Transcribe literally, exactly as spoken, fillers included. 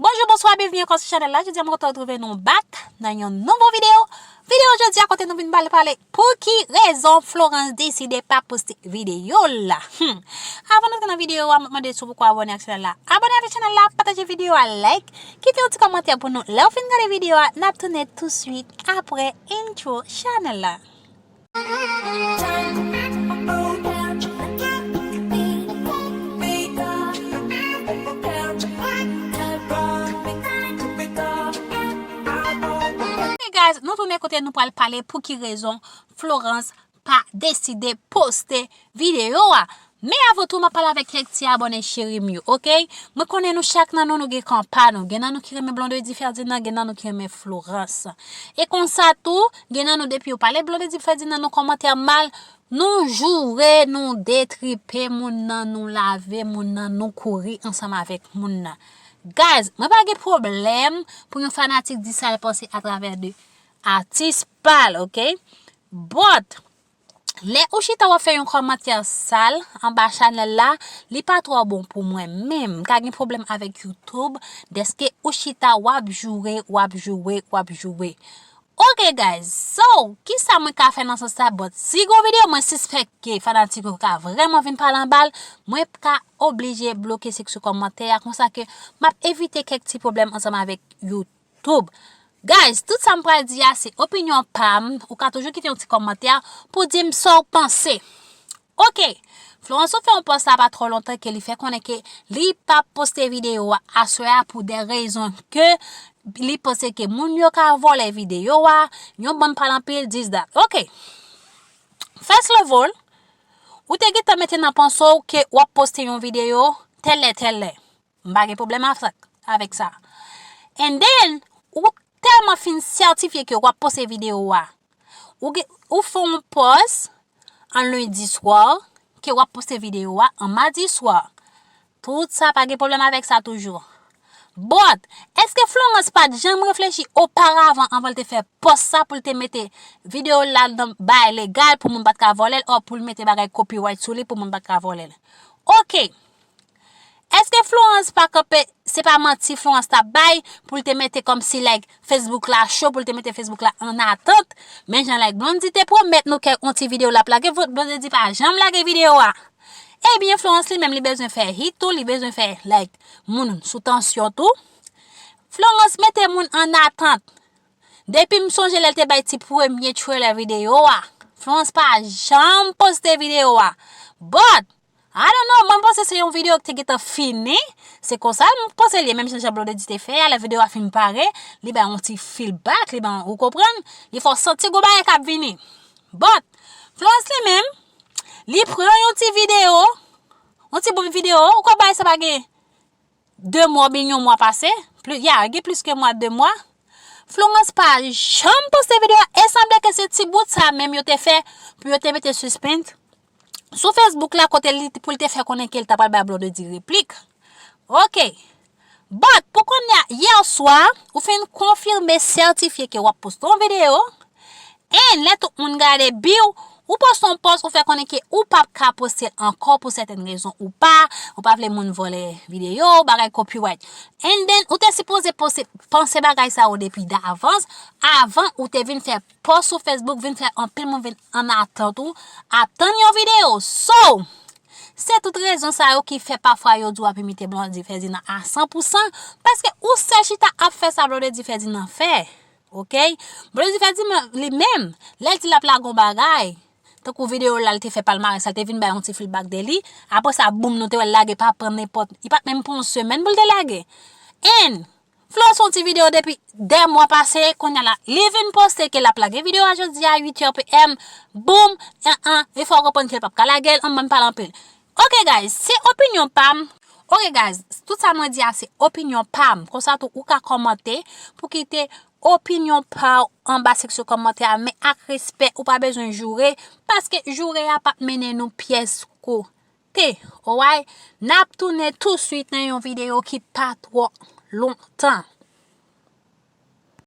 Bonjou, bonswa, byenveni ankò sou chanèl la. Jodi a, mwen kontan retwouve nou back nan yon nouvo videyo. Videyo jodi a, kote nou vin pale, pale pou ki rezon Florence deside pa poste videyo la. Hmm. Avan nou antre nan videyo a, mwen mande si w poko abòne ak chanèl la, abòne avèk chanèl la, pataje videyo a, like, kite yon ti kòmantè pou nou. Lè w fin gade videyo a, n ap tounen touswit apre intro chanèl la. Hey guys, nou tounen kote nou pral pale pou ki rezon Florence pa deside poste videyo a. Men avan tou, m ap pale avèk kèk ti abòne cheri m yo, oke? Mwen konnen nou chak nan nou, nou gen kan pa nou. Gen nan nou ki renmen Blondedy Ferdinand, gen nan nou ki renmen Florence. E konsa tou, gen nan nou depi yo pale Blondedy Ferdinand, nou kòmantè mal, nou joure, nou detripe moun nan, nou lave moun nan, nou kouri ansanm avèk moun nan. Guys, mwen pa gen pwoblèm pou yon fanatik di sa l panse atravè de atis pa l, oke? But, lè ou chita w ap fè yon kòmantè sal anba chanèl la, li pa twò bon pou mwen menm. M ka gen pwoblèm avèk YouTube, dèske ou chita w ap joure, w ap joure, w ap joure. Ok, guys, so, kisa mwen ka fè nan sans sa? But, si gon videyo mwen sispèk ke fanatik yo ka vrèman vin pale anba l, mwen ka oblije bloke seksyon kòmantè a, konsa ke m ap evite kèk ti pwoblèm ansanm avèk YouTube. Guys, tout sa m pral di a se opinyon pa m. Ou ka toujou kite yon ti kòmantè pou di m sa w panse. Ok. Florence fè yon pòs la pa twò lontan ke li fè konnen ke li p ap poste videyo a aswè a pou de rezon ke li panse ke moun yo ka vòlè videyo a, yon bann pale anpil, this, that. Ok. First of all, ou te gentan mete nan panse w ke w ap poste yon videyo tèl lè, tèl lè. M pa gen pwoblèm avèk, avèk sa. And then, ou tèlman fin sètifye ke w ap poste videyo a. Ou, gen- ou fè yon pòs an lendi swa ke w ap poste videyo a an madi swa. Tout sa, pa gen pwoblèm avèk sa toujou. But, èske Florence pa t janm reflechi oparavan anvan l te fè pòs sa pou l te mete videyo la nan bay legal pou moun pa t ka vòlè l, or pou l mete bagay copyright sou li pou moun pa t ka vòlè l? Ok. Èske Florence pa kanpe, se pa manti Florence t ap bay pou l te mete kòmsi, like, Facebook la cho, pou l te mete Facebook la an atant? Men jan, like, Blondy te pwomèt nou ke yon ti videyo l ap lage, Blondy pa janm lage videyo a. Ebyen, Florence li menm li bezwen fè hit tou, li bezwen fè, like, moun sou tansyon tou. Florence mete moun an atant. Depi m sonje lè l te bay ti premye trailer videyo a, Florence pa janm poste videyo a. But, I don't know, mwen m panse se yon videyo ki te gentan fini. Se konsa m panse li ye, menm jan jan Blondedy te fè a, lè videyo a fin pare, li bay yon ti feedback, li bay yon, ou konprann? Li fè w santi gon bagay k ap vini. But, Florence li menm, li pran yon ti videyo, yon ti bout videyo, ou kwè bagay sa pa gen de mwa oubyen yon mwa pase, pli, ya, gen plis ke mwa, de mwa. Florence pa janm poste videyo a, e sanble ke se ti bout sa menm yo te fè pou yo te mete suspens sou Facebook la kote li, pou l te fè konnen ke l ta pral bay Blondedy replik. Ok. But, pou kounye a, yè swa, ou fin konfime, sètifye ke w ap poste yon videyo. And lè tout moun gade biw, ou poste yon pòs, ou fè konnen ke ou p ap ka poste l ankò pou sètèn rezon ou pa, ou pa vle moun vòlè videyo, bagay copyright. And then, ou te sipoze poste, panse bagay sa yo depi davans, avan ou te vin fè pòs sou Facebook, vin fè anpil moun vin an atant ou ap tann yon videyo. So, se tout rezon sa yo ki fè pafwa yo di w ap imite Blondedy Ferdinand a san pou san, paske ou sèl chita ap fè sa Blondedy Ferdinand fè. Ok? Blondedy Ferdinand li menm, lè l di l ap lage yon bagay, tankou videyo la l te fè palmarès la, l te vin bay yon ti feedback de li. Apre sa, boum, nou te wè l lage pa pran nenpòt, li pa t menm pran yon semèn pou l te lage. And Florence fè yon ti videyo depi de mwa pase, kounye a la, li vin poste ke l ap lage videyo a jodi a uit è p m. Boum, an, an, e fò w konprann ke l p ap ka lage l, an, bann pale anpil. Ok, guys, se opinyon pa m. Ok, guys, tout sa mwen di a se opinyon pa m. Konsa tou, ou ka kòmante pou kite opinyon pa w anba seksyon kòmantè a, men ak respè, ou pa bezwen joure, paske joure a p ap mennen nou pyès kote. Alright? N ap tounen touswit nan yon videyo ki pa twò lontan.